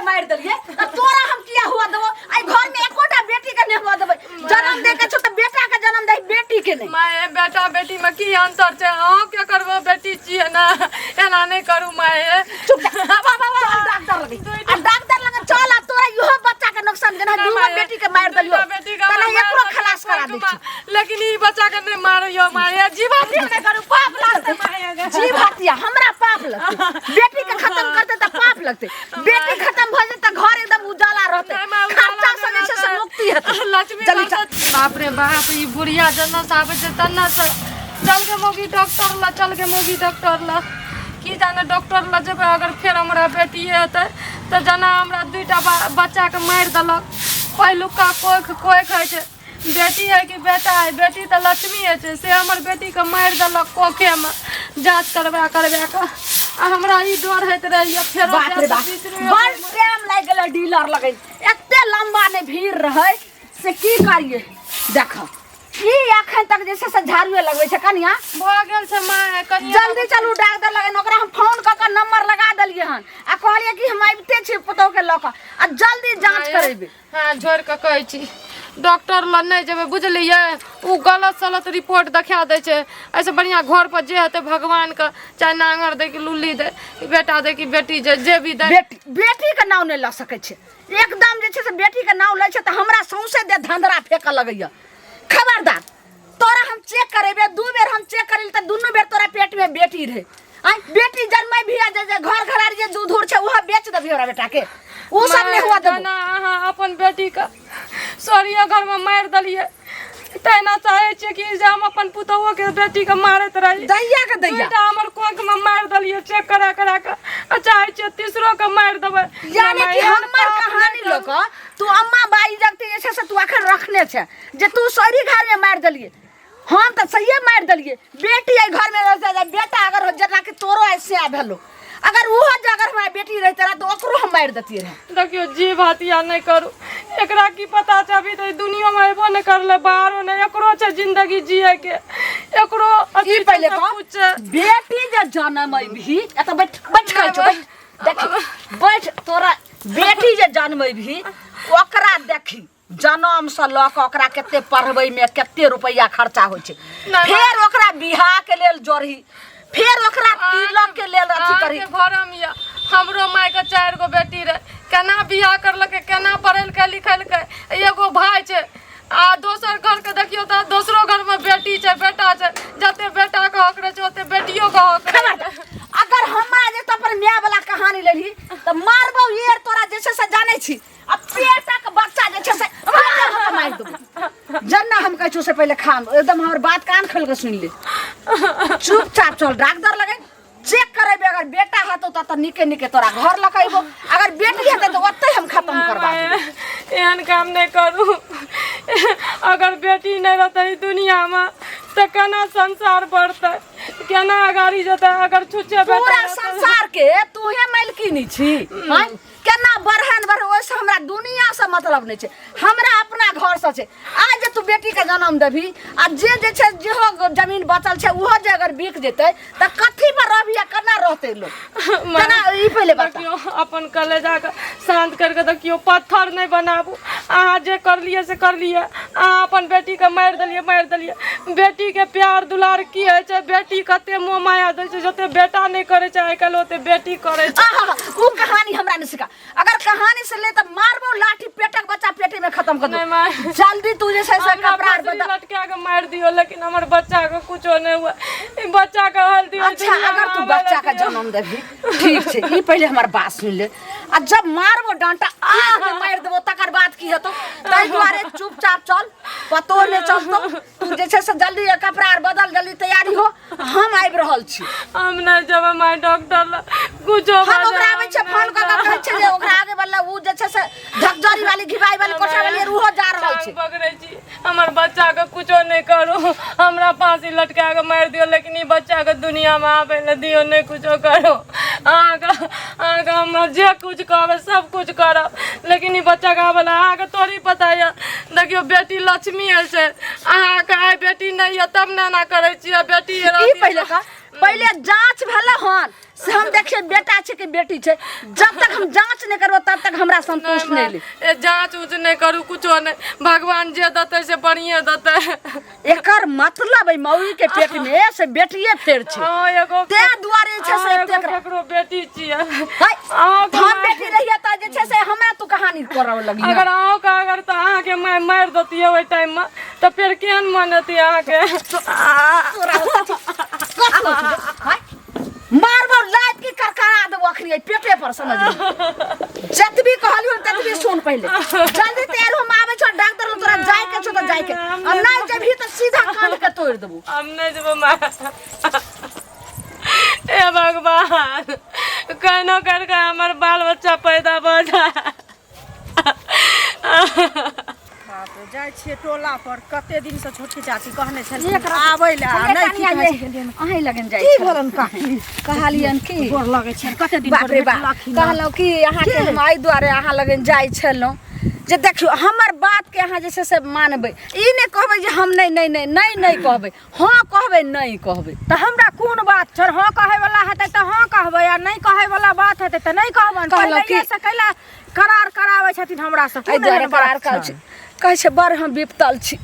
मारि देलियै त तोरा हम किया हुआ देबो? आई घर में एकोटा बेटी के नहीं हुआ देबै। जन्म दे के छौ त बेटा के जन्म दे, बेटी के नहीं। माय, बेटा बेटी में की अंतर छै? अहाँ के करबो, बेटी छियै ने, एना नहि करू माय। चुप जा। चल डॉक्टर लगे, आ डॉक्टर लगे चल, आ तोरा इहो बच्चा के नुकसान जेना नहि दूगो माय, बेटी के मारि देलियो दूटा बेटी के तना मारि एकरो देलियौ, खलास करा दै छी। लेकिन ई बच्चा के नहि मारियो माय, जीवा हत्या नहि करू, पाप लागतै माय। जीव हत्या हमरा पाप लगतै? बेटी के खत्म करतै तऽ पाप लगतै? बेटी खत्म भऽ जेतै तऽ घर एकदम उजाला रहतै। नहि माय, उजाला खर्चा से नहि जे छै से रहतै। मुक्ति हेतै। लक्ष्मी जल्दी चल। बाप रे बाप, ई बुढ़िया जन्ना से आबै छै तन्ना से चल के मौगी डॉक्टर ला, चल के मौगी डॉक्टर ला। की जाने डॉक्टर ला जेबै, अगर फेर हमरा बेटिए हेतै तऽ जेना हमरा दुइटा बच्चाके मारि देलक, पहिलुका कोख कोख होइ छै, बेटी है कि बेटा है, बेटी तऽ लक्ष्मी होइ छै, से हमर बेटीके मारि देलक कोखेमे जाँच करबा करबा कऽ, आ हमरा ई डर होइत रहैए फेरो बाप रे जायब तऽ बाप, बिसरियो बड़ जेबै। टाइम लागि गेलै डीलर लगे, एते लम्बा नहि भीड़ रहै से की करियै। देख, ई एखन तक जे छै से झाड़ुए लगबै छै कनिया। भऽ गेल छै माय, कनिया। जल्दी चलू डॉक्टर लगे, ओकरा हम फोन कऽ कऽ नंबर लगा देलियै हन आ कहलियै कि हम आबिते छी पुतोह के लऽ कऽ आ जल्दी जाँच करेबै। हँ, झोड़ि कऽ कहै छी, डॉक्टर लग नहि जेबै, बुझलियै? ओ गलत सलत रिपोर्ट देखा दै छै। एहिसँ बढ़िआँ घर पर जे हेतै भगवानके, चाहे नाङ्गर दै कि लुल्ली दै, बेटा दै कि बेटी, जे जे भी दै। बेटी, बेटी के नाम नहि लऽ सकै छै एकदम। जे छै से बेटी के नाम लै छै तऽ हमरा सौंसे देह धंधरा फेकऽ लगैया। खबरदार, तोरा हम चेक करेबे। दू बेर हम चेक करेली तऽ दुनू बेर तोरा पेट में बेटी रहे। आँय, बेटी जन्मै भी आ जे जे घर घरारी जे दूध उर छै उहो बेच देबही हमरा बेटा के? उ सब नहि हुआ देबो। जेना अहाँ अपन बेटीके सरिया घरमे मारि देलियै, तहिना चाहै छियै कि जे हम अपन पुतोहुके बेटीके मारैत रही। दैया के दैया। दुइटा हमर कोखमे मारि देलियै चेक करा करा कऽ, आ चाहै छियै तीसरो के मारि देबै। यानी कि एहन हमर पाप नहि कहानी करू। लऽ कऽ तू अम्मा बाई जगती जे छै से तू अखन रखने छै जे तू सरी घर में मारि देलियै। हम तऽ सहिए मारि देलियै। बेटी एहि घर में रहतै जे बेटा अगर हो, जेना कि तोरो ऐसे भेलो, अगर ओहो जे अगर हमरा बेटी रहते रहे तऽ ओकरो हम मारि देतियै रहे। देखियौ, जीव हत्या नहि करू। एकरा की पता छै? अभी तऽ दुनिया में अयबो नहि करलै, बाहरो नहि। एकरो छै जिंदगी जिए के, एकरो अथी ई छै, पहिले सब कह। कुछ छै। बेटी जे जनम अबही, एतऽ बैठ, बैठ कहै छौ, बैठ। देखी, बैठ। तोरा बेटी जे जनमेबही ओकरा देखी, जनम से लऽ कऽ ओकरा कते पढ़बै में कते रुपैआ खर्चा होइ छै। नहि। फेर ओकरा बियाह के लेल जोड़ही, फेर ओकरा तिलक के लेल अथी करही। अहाँके भरम यऽ। हमरो मायके चारि गो बेटी रहे, केना बियाह करलकै, केना पढ़ेलकै लिखेलकै? एगो भाय छै आ दोसर घरके देखियौ तऽ दोसरो घरमे बेटी छै, बेटा छै। जते बेटाके हक रहै छै ओते बेटियोके हक रहै छै। अगर हमरा जे तो अपन माय वाला कहानी लेलही तऽ मारबौ ये तोरा जे छै से जानै छी, आ पेटक बच्चा जे छै से पेटे मे मारि देबौ। जन्ना हम कहै छौ से पहिले खान एकदम हमर बात कान खोलि कऽ सुनि ले। चुपचाप चल डॉक्टर लगे, चेक करेबे। अगर बेटा हेतौ तऽ नीके नीके तोरा घर लऽ कऽ अयबो, अगर बेटी हेतै तऽ ओतै हम खत्म करबा देबौ। एहन काम नहि करू। अगर बेटी नहि रहतै ई दुनियामे तऽ केना संसार बढ़तै, केना अगाड़ी जेतै? अगर छुच्छे बेटा पूरा रहतै- संसार के तूहे मालकिनी छी, आँय? केना बढ़न बढ़, ओहिसँ हमरा दुनिया से मतलब नहि छै, हमरा अपना घर से छै। आज जे तू बेटी के जन्म देबही आ जे जे छै जेहो जमीन बचल छै ओहो जे अगर बिक जेतै तऽ कथी पर रहबही आ केना रहतै लोक केना, ई पहिले बता। देखियौ, अपन कलेजाके शान्त करि कऽ देखियौ, पत्थर नहि बनाबू। अहाँ जे करलियै से करलियै। अहाँ अपन बेटीके मारि देलियै, मारि देलियै। बेटीके प्यार दुलार की होइ छै, बेटी कते मोह माया दै छै, जते बेटा नहि करै छै आइ काल्हि ओते बेटी करै छै। आहा, उ कहानी हमरा नहि सिखा। अगर कहानी से ले तऽ मारबो लाठी, पेटक बच्चा पेटे में खत्म कर नहि दो। माय। जल्दी तू जे छै से हमरा कपड़ा आर फसरी बदल। लटका के मारि दियौ, लेकिन हमर बच्चा के कुछो नहि हुए, ई बच्चा के हल दियौ। अच्छा, दुनिया अगर में तू आबै लए बच्चा के दियौ। जन्म देबही ठीक छै, ई पहिले हमर बात सुन ले। आ जब मारबो डांटा आग में मारि देबो, तकर बाद की हेतौ? ताहि दुआरे चुपचाप चल, पतो नहि चलतौ। तू जे छै से जल्दी कपड़ा आर बदल, जल्दी तैयारी हो, हम आबि रहल छी। हम नहि जेबै माय डॉक्टर लग, कुछो हम भऽ ओकरा जाए, आबै छै हम फोन नहि कऽ कऽ कहै छै जे ओकरा आगे बला उ जे छै से धकजरी वाली, घिबाई वाली, कोठा वाली उहो जा रहल छै। टांग पकड़ै छी, हमर बच्चा के कुछो नहि करू। हमरा फांसी लटका के मारि दियौ, लेकिन ई बच्चा के दुनिया में आबै लए दियौ नहि, कुछो करू। अहाँके हम जे कुछ कहबै सब कुछ करब, लेकिन ई बच्चा के आबै लए। अहाँके थोड़ी पता यऽ। देखियौ, बेटी लक्ष्मी होइ छै। अहाँके आइ बेटी नहि यऽ तब ने एना करै छियै। बेटी ई पहिले कह, पहिले जांच भेलै हन से हम देखिए बेटा छै कि बेटी छै। जब तक हम जांच नहि करबो तब तक हमरा संतोष नहि ले। ए जांच उच नहि करू, कुछो नहि, भगवान जे देतै से बढ़िए देतै। एकर मतलब एहि मौगी के पेट में से बेटिए फेर छै। हँ, एगो तें दुआरे छै से हँ, एगो एतेक ककरो बेटी छियै। है, अहाँके हम माय- बेटी रहिए तऽ जे छै से हमरा तू कहानी करऽ लगी। अगर अहाँके अगर तऽ अहाँके माय मारि देतियै ओहि टाइममे तऽ फेर केहन मन हेतै अहाँके? तोरा कथी कथी होइ छौ? है? मारबो लात की करकरा देबो अखनी एहि पेटे पर, समझ ली। जतबी कहलियो ततबी सुन पहिले। जल्दी तैयार हो, हम आबै छौ डॉक्टर लग, तोरा जाय के छौ तऽ जाय के, आ नहि जेबही तऽ सीधा कान के तोड़ि देबो। हम नहि जेबो माय। हे भगवान, केहनो करिके हमर बाल बच्चा पैदा भऽ जाय। बाप रे, जाइ छियै टोला पर। कते दिन से छोटकी चाची कहने छलखिन आबै लए आ नहि की कहै छै। अहीं लगन जाइ की छलहुँ। भेलन काकी? कहलियन की गोर लगै छनि, कते दिन बाप पर रे बाप। भेटलखिन। कहलहुँ कि अहाँके हम एहि दुआरे अहाँ लगन जाइ छलहुँ जे देखियौ हमर बातके अहाँ जे छै से मानबै, ई नहि कहबै जे हम नहि नहि नहि नहि नहि कहबै, हँ कहबै नहि कहबै। तऽ हमरा कोन बात छै? हँ कहै वाला हेतै तऽ हँ कहबै आ नहि कहै वाला बात हेतै तऽ नहि कहबनि। कहलहुँ पहिलैये कि- से कैला करार कराबै छथिन हमरा से? एहि कोन दुआरे एहन बात करार करै छनि? छी, कहै छै बड़ हम विपतल छी,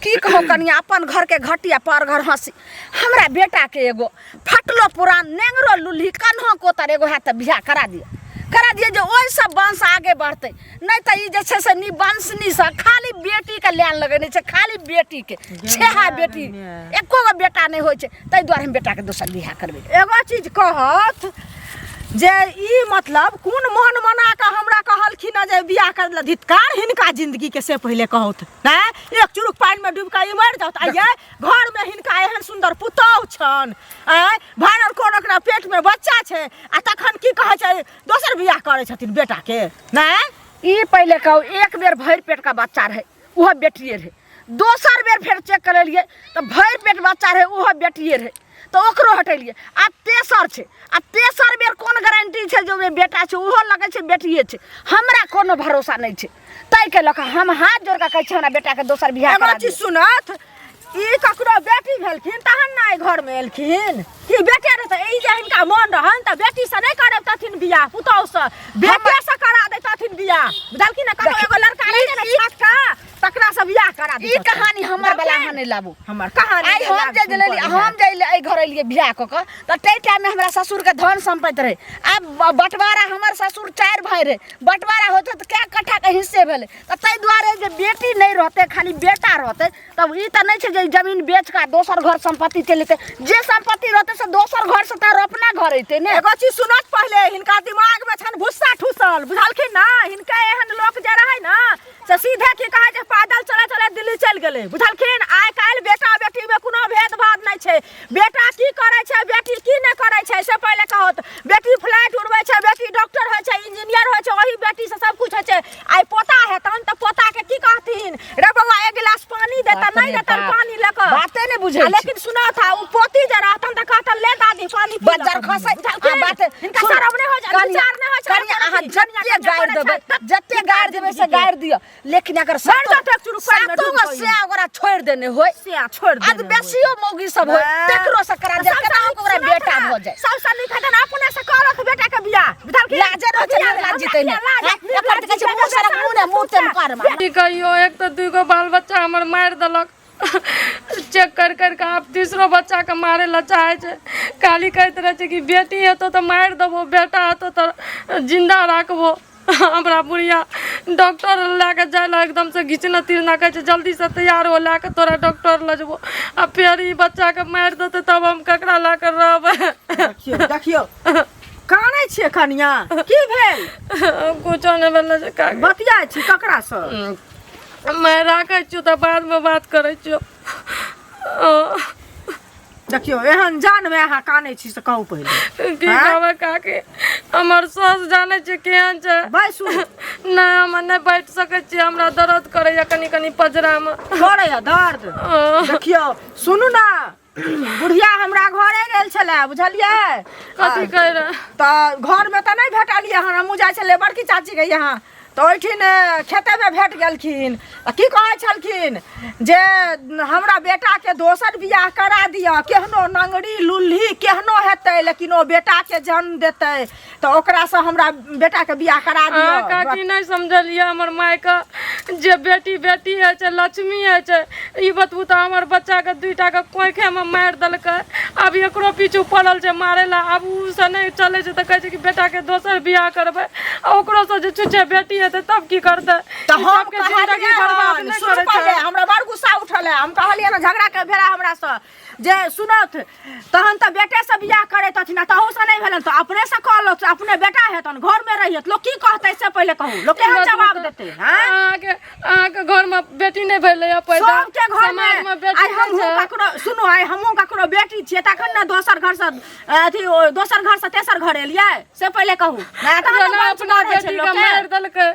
की कहू कनिया, अपन घरके घटी आ पर घर हँसी। हमरा बेटाके एगो फटलो पुरान नेंगरो लुल्ही कन्हो कोतर एगो हैत तऽ बियाह करा दिअ, करा दिअ जे ओहिसँ वंश आगे बढ़तै। नहि तऽ ई जे छै से निवंशनीसँ खाली बेटीके लाइन लगेने छै, खाली बेटीके छेहा बेटी, एको गो बेटा नहि होइ छै। ताहि दुआरे हम बेटाके दोसर बियाह करबै। एगो चीज कहत जे ई मतलब कोन मन मना कऽ हमरा कहलखिन हँ जे बियाह कर ले? धित्कार हिनका जिंदगी के, से पहिले कहौत नहि एक चुरुक पानि में डूबि कऽ ई मरि जाउत। आ ये घर में हिनका एहन सुंदर पुतोहु छन, आँय भानर कोन ओकरा पेट में बच्चा छै, आ तखन की कहै छै दोसर बियाह करै छथिन बेटा के? नहि ई पहिले कहू, एक बेर भरि पेट का बच्चा रहै ओहो बेटिए रहै, दोसर बेर फेर चेक करेलियै तऽ भरि पेट बच्चा रहै ओहो बेटिए रहै तऽ ओकरो हटेलियै। आब तेसर छै, आ तेसर बेर कोन गारंटी छै जे ओहिमे बेटा छै? ओहो लगै छै बेटिए छै, हमरा कोनो भरोसा नहि छै। ताहिके लऽ कऽ हम हाथ जोड़ कऽ कहै छी हमरा बेटाके दोसर बियाह एगो करा चीज दिअ। सुनत, ई ककरो बेटी भेलखिन तहन ने एहि घरमे एलखिन कि बेटे रहतै? ई जे हिनका मन रहन तऽ बेटीसँ नहि करबतथिन बियाह, पुतहुसँ, बेटेसँ करा दैतथिन बियाह, बुझलखिन ने? कतौ एगो लड़का रहै ने छोटका, तकरासँ बियाह करा ई दैतथिन। कहानी हमर वाला अहाँ नहि लाबू। हमर कहानी आइ हम जे लेलियै, हम जे एहि घर एलियै बियाह कऽ कऽ तऽ ताहि टाइममे हमरा ससुरके धन सम्पत्ति रहै। आब बँटवारा, हमर ससुर चारि भाय रहै, बँटवारा होइत तऽ कए कट्ठाके हिस्से भेलै। तऽ ताहि दुआरे जे बेटी नहि रहतै खाली बेटा रहतै तब ई तऽ नहि छै जे जमीन बेच कऽ दोसर घर सम्पत्ति चलि जेतै। जे सम्पत्ति रहतै से दोसर घरसँ तऽ अपना घर अयतै ने। एगो चीज सुनत पहिले, हिनका दिमागमे छनि भुस्सा ठूसल, बुझलखिन ने? हिनका एहन लोक जे रहै ने से सीधे की कहै छै पैदल चलै चलै दिल्ली चलि गेलै, बुझलखिन? आइ काल्हि बेटा बेटीमे कोनो भेदभाव नहि छै। बेटा की करै छै बेटी की नहि करै छै से पहिले कहत। बेटी फ्लाइट उड़बै छै, बेटी डॉक्टर होइ छै, इंजीनियर होइ छै, ओही बेटीसँ सब कुछ होइ छै। आइ पोता हेतनि तऽ पोताके की कहथिन? रे बौआ, एक गिलास पानी देतन? बाप नहि रे देतन बाप। पानी लऽ कऽ। बाते नहि बुझै आ छै। लेकिन सुनत आ ओ पोती जे रहतन तऽ कहतन ले दादी पानी पी बज्जर लऽ। खसै बुझलखिन? आ बात हिनका सुन, शरम नहि होइ छै, कनिया- विचार नहि होइ छै। कनिया, अहाँ कनिया जते कनिया गारि करै देबै, छै, जते गारि देबै से गारि दिअ, लेकिन अगर मरि जेतै एक चुरुक पानिमे सातो डूबि गो कऽ ई। से ओकरा छोड़ि देने होय, से छोड़ि आज देने होय। बेसियो मौगी सब होय तकरो से करा दे, सबसँ केना नीक ओकरा सुनत बेटा ने, भऽ जाय। सबसँ नीक हेतनि अपने से करत बेटा के बियाह, बुझलखिन? लाजे रहै छै, बियाह लाज जितै नहि। हमरा किया लाज? हैं? एकर तऽ कहै छै मुँह सड़क मुँह ने मुँह तेन कर मार। की कहियो, एक तऽ दूगो बाल बच्चा हमर मारि देलक चेक कर कर के, आब तीसरो बच्चाके मारै लए चाहै छै। खाली कहैत रहै छै कि बेटी हेतौ तऽ मारि देबो, बेटा हेतौ तऽ जिन्दा राखबो। हमरा बुढ़िया डॉक्टर लए कऽ जाय लए एकदमसँ घिचना तिरना, कहै छै जल्दीसँ तैयार हो, लए कऽ तोरा डॉक्टर लऽ जेबो। आ फेर ई बच्चाके मारि देतै तब हम ककरा लए कऽ रहबै? देखियौ देखियौ, कानै छियै कनिया, की भेल? कुछो नहि भेलै छै काकी। बतियाइ छी ककरासँ? मैं राखै छियौ तऽ बादमे बात करै छियौ। देखियौ, एहन जानमे अहाँ कानै छी से कहू पहिले। की आँय? कहबै काकी, हमर सास जानै छै केहन छै। बैसू। नहि, हम नहि बैठ सकै छियै, हमरा दर्द करैया कनि कनि पजरामे। करैया दर्द? देखियौ, सुनू ने बुढ़िया, हमरा घरे गेल छलै, बुझलियै? कथी कहि रहे? तऽ घरमे तऽ नहि भेटलियै हन। हमहूँ जाइ छलियै बड़की चाचीके यहाँ। तऽ ओहिठिन खेतेमे भेट गेलखिन आ की कहै छलखिन जे हमरा बेटाके दोसर बियाह करा दिअ केहनो नंगरी लुल्ही केहनो हेतै लेकिन ओ बेटाके जन्म देतै तऽ ओकरासँ हमरा बेटाके बियाह करा दिअ। अहाँ काकी नहि समझलियै हमर मायके जे बेटी बेटी होइ छै लक्ष्मी होइ छै। ई बतबू तऽ हमर बच्चाके दुइटाके कोखिमे मारि देलकै, आब एकरो पीछू पड़ल छै मारै लए। आब ओ से नहि चलै छै तऽ कहै छै कि बेटाके दोसर बियाह करबै, आ ओकरोसँ जे छुच्छे बेटी हेतै तब की करतै? तऽ हम सबके जिंदगी बर्बाद कहलियै नहि सुनू करै पहिले छै। हमरा बड़ गुस्सा उठल है। हम कहलियै ने, झगड़ा के भेला हमरासँ जे सुनत तहन तऽ बेटेसँ बियाह करैत हथिन, आ तहूसँ नहि भेलनि तऽ अपनेसँ कऽ लौथ, अपने बेटा हेतनि, घरमे रहियत। लोक की कहतै से पहिले कहू, लोक केहन जवाब देतै? हँ, अहाँके घरमे बेटी नहि भेलै पैदा? सबके घरमे समाजमे बेटी आइ हमहूँ नहि छै। ककरो, सुनू, आइ हमहूँ ककरो बेटी छियै तखन ने दोसर घरसँ अथी दोसर घरसँ तेसर घर एलियै से पहिले कहू नहि तहन ने जेना वंश अपना बढ़ै छै बेटीके लोकके। मारि देलकै,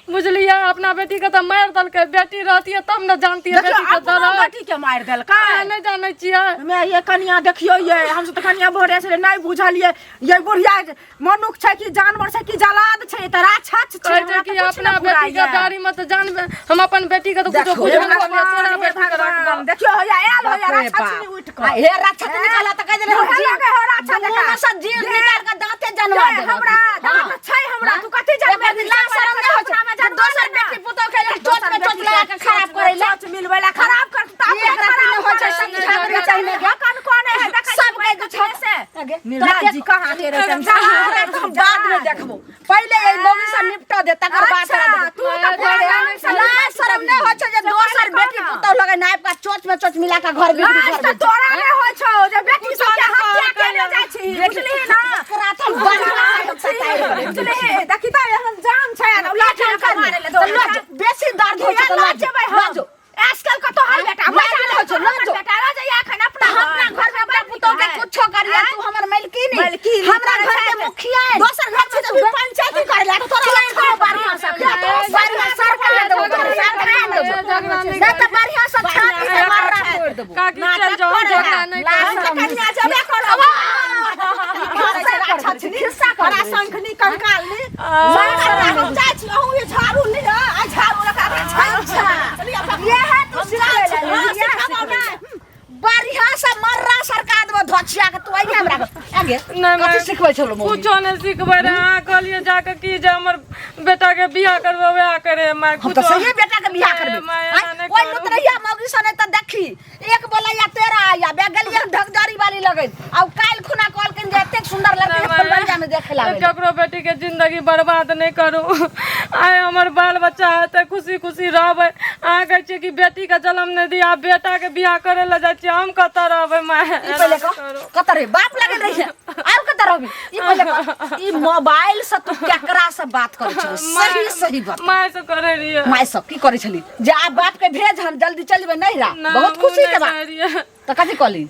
बुझलियै? अपना बेटीके तऽ मारि देलकै। बेटी रहतियै तब ने जानतियै देखियौ बेटीके अपनो दर्द। बेटीके मारि देलकै। अहाँ नहि जानै छियै? मे ये कनिया देखियौ, ये हमसब तऽ कनिया भोरे से नहि बुझलियै ये बुढ़िया मनुख छै कि जानवर छै कि जलाद छै, तऽ राक्षस छै। कहै छै हमरा कि तऽ किछु अपना नहि बेटीके फुराइए। दाढ़ीमे तऽ जानबे, हम अपन बेटीके तऽ कुछो देखो, बुझबे नहि हे करलियै, तोरा भगवान, हे बेटीके भगवान, राखबऽ। देखियौ होइया आयल होइया बाप रे राक्षस बाप। उठि आ कऽ हे राक्षस निकाला तऽ कहि देने मुँहे लगे हो राक्षस मुँह में जकाँ। से जीभ निकाल के दाँते जनवा जे देलक। हमरा दाँत छै हमरा, तू कथी जनबे? एकर लाज शरम नहि होइ छै। दोसर बेटी पुतोह के चोट पे चोट लगा के खराब करै ला। चोच मिलबै ला खराब कर तऽ अपने एक राति खराब नहि होइ छै, करै। सब झाँकरी चाहिए। हकन कोने है देखै छी सबके बैठ जे कऽ से। आगे। निर्लाज जी कहाँ दे रहे छै? अरे तऽ हम बाद में देखबो, पहिले एहि मौगी से निपटा दे तकर बाद अच्छा, तोरा देखबो। तू तऽ पूरा गाम से लाज शरम नहि होइ छै जे दोसर बेटी पुतोह लगे नापि के चोच में चोच मिला के घर बिगड़ी लाज घर तऽ तोरा नहि होइ छौ जे बेटी सबके हत्या केने जाइ छी, बुझलिही ना? एकरा तऽ बढ़िआँ से हम सतारि देबै। बुझलिही? देखी तऽ एहन जाम छै आ लाठी लऽ कऽ मारै लए तऽ लऽ जो, बेसी दर्द होइ छै तऽ लऽ लऽ जेबै जो, हम। लऽ जो। आजकल कतौ हर बेटा लाज नहि होइ छौ, लऽ जो। बेटा लऽ जाइए एखन अपना अपना घर में अपना पुतोह के कुछो करिया, तू हमर मालकिनी, मालकिनी हमरा घर के मुखिया है। दोसर घर में जब पंचायती करे ला तऽ तोरा चोर को बढ़िया से बढ़िया सरकार देबो, तोरा सरकार देबो। झगड़ा नहि नहि तऽ बढ़िया से छाती से माररा तोड़ देबो। काकी चलि जाउ, हम झगड़ा नहि लाज करब। शरम कनिया जेबे करब। बड़ा शंखनी कंकालनी हम जाइ छी, अहूँ ई झाड़ू लिअ आ झाड़ू लऽ कऽ अपना छानि ये है तू सिखबै ला, ये सिखबै ला। बढ़िया से मर्रा सरकार देबो धोछिया के, तू आइए हमरा के। आगे नहि, कथी माय। सिखबै छलो मौगी? कुछो नहि सिखबै रहे। अहाँ कहलियै जाके कि जे हमर बेटाके बियाह करबै, वएह करे माय। हम तऽ कुछो सही बेटा के बियाह करबै। माय, एना नहि ओहि करू। लुतरैया मौगी सने तऽ देखी एक बोलैया तेरा आया बे गेलियै ढकजरी वाली लगैत, आ काल्हि खुना कहलखिन जे एतेक सुंदर लड़की नहि, फुलबरिया में देखे लागल। ककरो बेटी के जिंदगी बर्बाद नहि करू। आइ हमर बाल बच्चा हेतै, खुशी खुशी रहबै। अहाँ कहै छियै कि बेटी के जन्म नहि दिअ, आब बेटा के बियाह करै लए जाइ छियै, हम कतऽ रहबै माय? ई पहिले कह, कतऽ रही? बाप लगल रही आर कतऽ रहबी? ई पहिले कह, ई मोबाइल से तू केकरा से बात करै छली? सही सही बात। माय से करै रहियै। माय सब की करै छली जे आब बाप के भेज, हम जल्दी चल जेबै नैहरा? बहुत खुशी के बात। तऽ कथी कहली?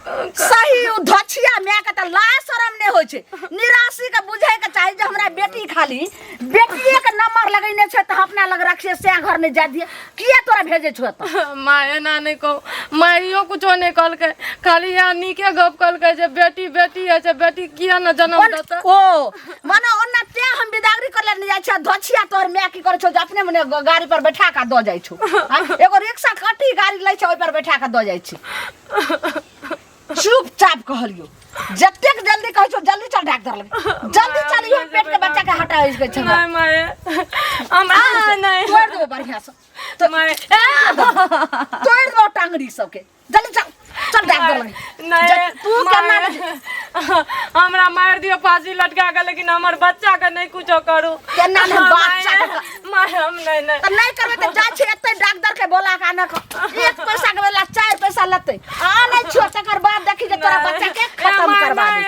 सही उ धछिया माय के तऽ लाज शरम नहि होइ छै। निराशी के बुझे के चाही जे हमरा बेटी खाली बेटिए के नंबर लगेने छै तऽ अपना लग रखिए, से घर नहि जाय दिए। किया तोरा भेजै छौ एतऽ? माय, एना नहि कहू माय। इहो कुछो नहि कहलकै, खाली इएह नीके गप कहलकै जे बेटी बेटी होइ छै, बेटी किया ने जन्म देतै? ओ माने ओना तें हम बिदागरी करे ले जाइ छै। धछिया तोहर माय की करै छौ जे अपने मने गाड़ी पर बैठा के दऽ जाइ छौ? आँय? एगो रिक्शा कटी गाड़ी लै छै, ओहि पर बैठा के दऽ जाइ छै। चुपचाप कहलियो, जतेक जल्दी कहै छौ जल्दी चल डॉक्टर लग, जल्दी चल। इहो पेट के बच्चा के हटाबै के छै। नहि माय, हमरा नहि। तोड़ देबो बढ़िया से तो माय, तोड़ देबो टांगड़ी सबके। जल्दी चल, चल डॉक्टर लग। नहि। तू केना माय, हमरा मारि दियौ फांसी लटका के, लेकिन हमर बच्चा के नहि कुछो करू। केना नहि बच्चा के? माय, हम नहि नहि। तऽ नहि करबै तऽ जाइ छी एते डॉक्टर के बोला के आनक, एक पैसा के बदला 4 पैसा लेतै। आनै छियो तकर बाद देखी जे तोरा बच्चा के खत्म करबा दे।